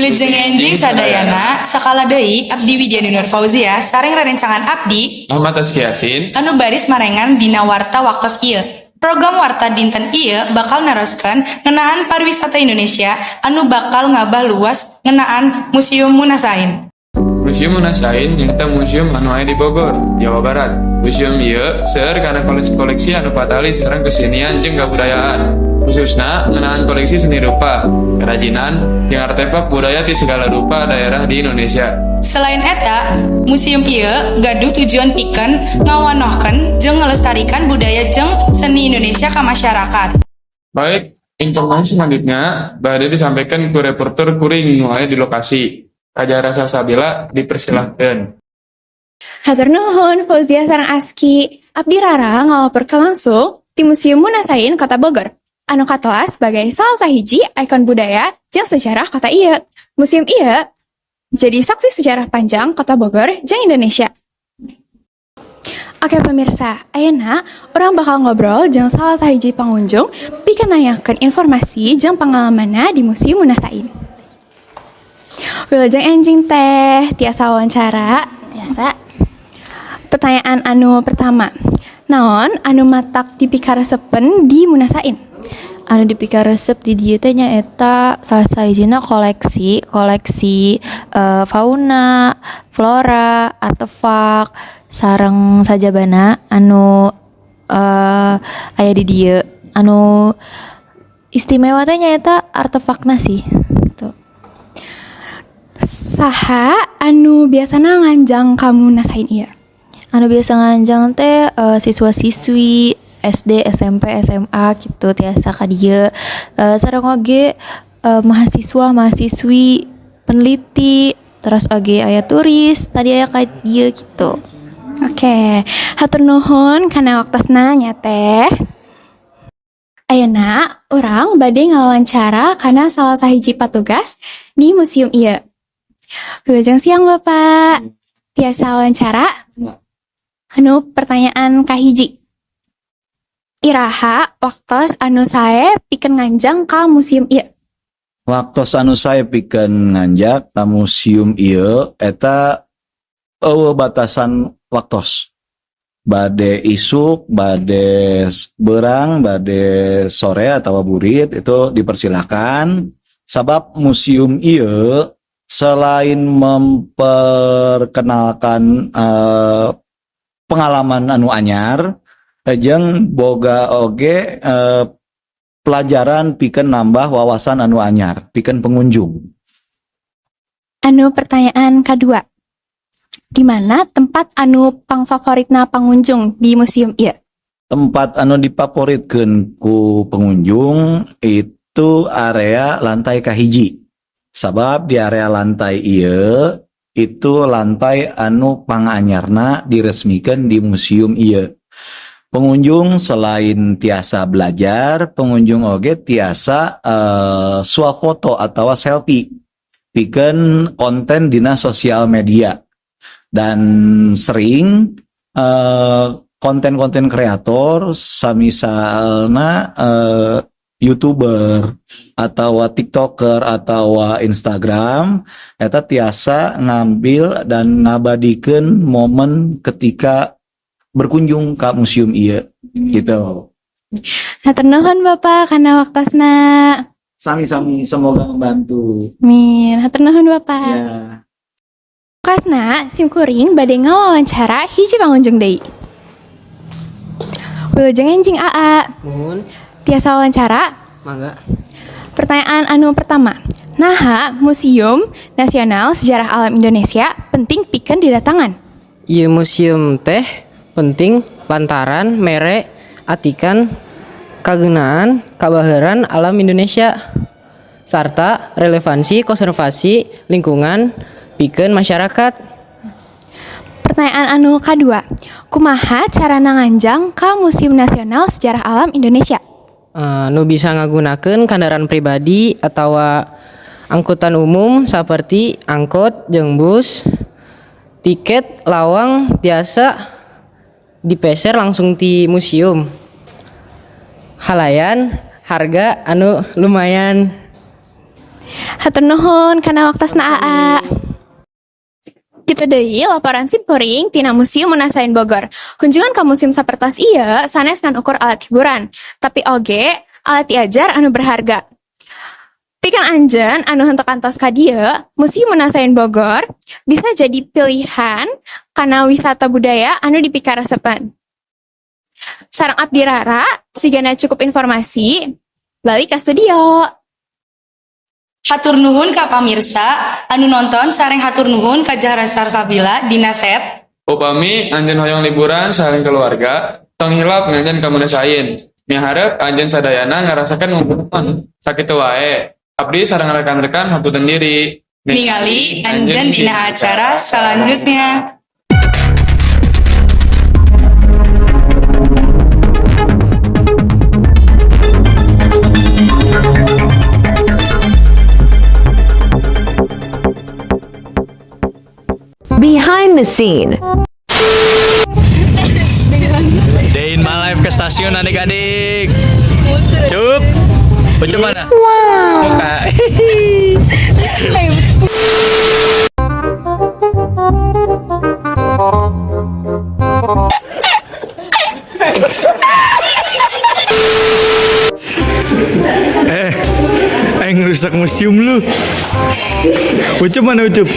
Wilujeng enjing sadayana, sakala deui abdi Widya Nur Fauzia sareng rerencangan abdi Ahmad Aski Yasin anu baris marengan dina warta waktos ieu. Program warta dinten ieu bakal naroskeun ngeunaan pariwisata Indonesia anu bakal ngabaluas ngeunaan Museum Munasain. Museum Munasain nyaeta museum anu aya di Bogor, Jawa Barat. Museum ieu seueur kana koleksi-koleksi anu patali sareng kesenian jeung kabudayaan. Khususna ngeunaan koleksi seni rupa, kerajinan, jeung artefak budaya ti segala rupa daerah di Indonesia. Selain eta, museum ieu gaduh tujuan pikeun ngawanohkeun jeung ngelestarikan budaya jeung seni Indonesia ka masyarakat. Baik, informasi selanjutnya bade disampaikan ku reporter kuring nu aya di lokasi. Kajara Salsabila, dipersilahkan. Hatur nuhun Fauzia sareng Aski. Abdi Rara ngalaporkeun langsung di Museum Munasain, Kota Bogor, anu katelah sebagai salah sahiji ikon budaya jeung sejarah kota ieu. Museum ieu jadi saksi sejarah panjang Kota Bogor jeung Indonesia. Oke pemirsa, ayeuna urang bakal ngobrol jeung salah sahiji pengunjung pikeun nanyakeun informasi jeung pengalamanna di Museum Munasain. Wilujeng enjing, Teh, tiasa wawancara? Biasa. Pertanyaan anu pertama, naon anu matak dipikaresepen di Munasain? Anu dipikaresep di dieu teh nyaeta salah sahijina koleksi koleksi fauna, flora, artefak, sareng sajabana anu aya di dieu. Anu istimewa teh nyaeta artefakna sih gitu. Saha anu biasana nganjang ka Munasain ieu? Anu biasa nganjang teh siswa-siswi SD, SMP, SMA gitu tiasa ka dieu. Sareng oge mahasiswa, mahasiswi, peneliti, terus oge aya turis, tadi aya ka dieu gitu. Oke, hatur nuhun kana waktosna nya, Teh. Ayeuna urang bade ngawawancara kana salah sahiji patugas di museum ieu. Wilujeng siang, Bapak. Tiasa wawancara? Anu pertanyaan kahiji. Iraha waktos anu sae pikeun nganjang ka museum ieu? Waktos anu sae pikeun nganjang ka museum ieu eta euweuh batasan waktos. Bade isuk, bade beurang, bade sore atau burit itu dipersilahkan, sabab museum ieu selain memperkenalkan pengalaman anu anyar jeung boga oge pelajaran pikeun nambah wawasan anu anyar pikeun pengunjung. Anu pertanyaan kedua. Di mana tempat anu pangfavoritna pengunjung di museum ieu? Tempat anu difavoritkeun ku pengunjung itu area lantai kahiji. Sabab di area lantai ieu itu lantai anu panganyarna diresmikan di museum ieu. Pengunjung selain tiasa belajar, pengunjung oge tiasa swafoto atau selfie pikeun konten dina sosial media, dan sering konten-konten kreator samisalna YouTuber atau TikToker atau Instagram eta tiasa ngambil dan ngabadikeun momen ketika berkunjung ke museum ieu gitu. Hatur nuhun, Bapak, kana waktosna. Sami-sami, semoga membantu. Amin. Hatur nuhun, Bapak. Ya. Kasna sim kuring bade ngawawancara hiji pangunjung deui. Wilujeng enjing, Aa. Muhun. Tiasa wawancara? Mangga. Pertanyaan anu pertama. Naha Museum Nasional Sejarah Alam Indonesia penting pikeun didatangan? Ieu museum teh penting lantaran mere atikan kageunaan kabaheuraan alam Indonesia sarta relevansi konservasi lingkungan pikeun masyarakat. Pertanyaan anu kadua. Kumaha carana nganjang ka Museum Nasional Sejarah Alam Indonesia? Nu bisa ngagunakeun kendaraan pribadi atawa angkutan umum seperti angkot jeung bus. Tiket lawang tiasa dipeser langsung di museum. Halayan harga anu lumayan. Hatur nuhun kana waktosna, Aa. Kitu deui laporan sim kuring tina Museum Munasain Bogor. Kunjungan ka museum sapertos ieu sanes ngan ukur alat hiburan, tapi oge alat diajar anu berharga. Pikeun anjeun anu henteu kantos ka dieu, Museum Munasain Bogor bisa jadi pilihan kana wisata budaya anu dipikaresepan. Sareng abdi Rara, sigana cukup informasi, balik ke studio. Hatur nuhun ka pamirsa anu nonton sareng hatur nuhun ka Jahra Salsabila dina set. Upami anjeun hoyong liburan sareng keluarga, tong hilap nganjan ka Munasain. Miharep anjeun sadayana ngarasakeun momen. Sakitu wae. Abdi sareng rekan-rekan hapunten diri. Ningali anjeun dina acara selanjutnya. Behind the scene. Day in my life ke stasiun, adik-adik. Cup. Ucup mana? Muka. Eh, eh, ngerusak museum lu. Ucup mana, Ucup?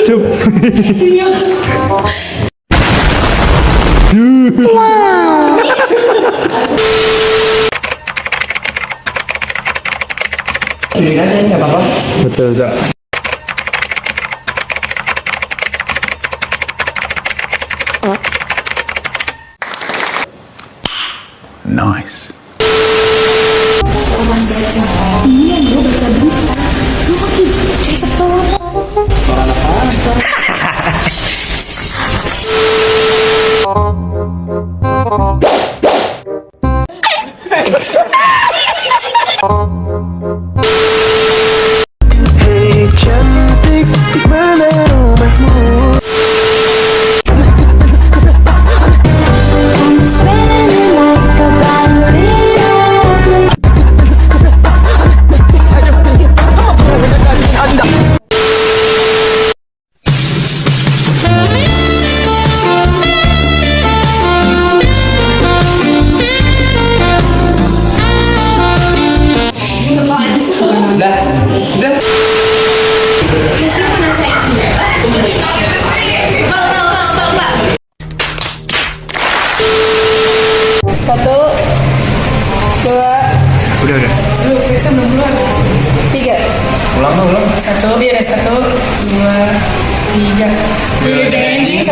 Cup. Betul, Cak. Nice. Hey cantik, di mana rumahmu? Spinning like a ballerina. Dah, dah. Museum Munasain. Pak, pak, pak, pak, pak. Satu, dua, Udah, udah. Belum, bisa belum keluar. Tiga. Ulang dong, ulang. Satu, biar satu, dua, tiga. Wilujeng enjing.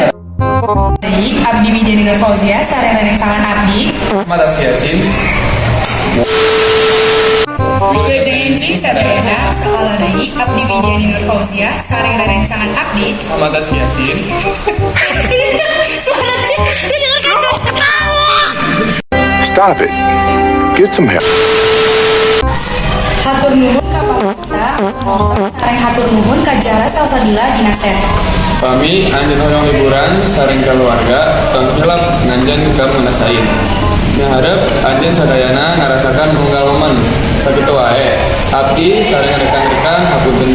Baik, Abdi Widiani Nur Fauzia, sareng rerencangan Abdi. Matas Yasin. Wilujeng enjing sadayana, sakala deui Abdi Widiani Nur Fauzia, sareng rerencangan Abdi. Matas Yasin. Suaranya didengar kan suara ketawa. Stop it. Get some help. Hatur nuhun ka pamirsa, sareng hatur nuhun ka Jara Salsabila dina set. Upami anjeun hoyong liburan sareng keluarga, tong hilap nganjan ka Munasain. Miharep anjeun sadayana ngarasakan unggal momen. Sakitu wae. Abdi sareng rekan-rekan hapunten.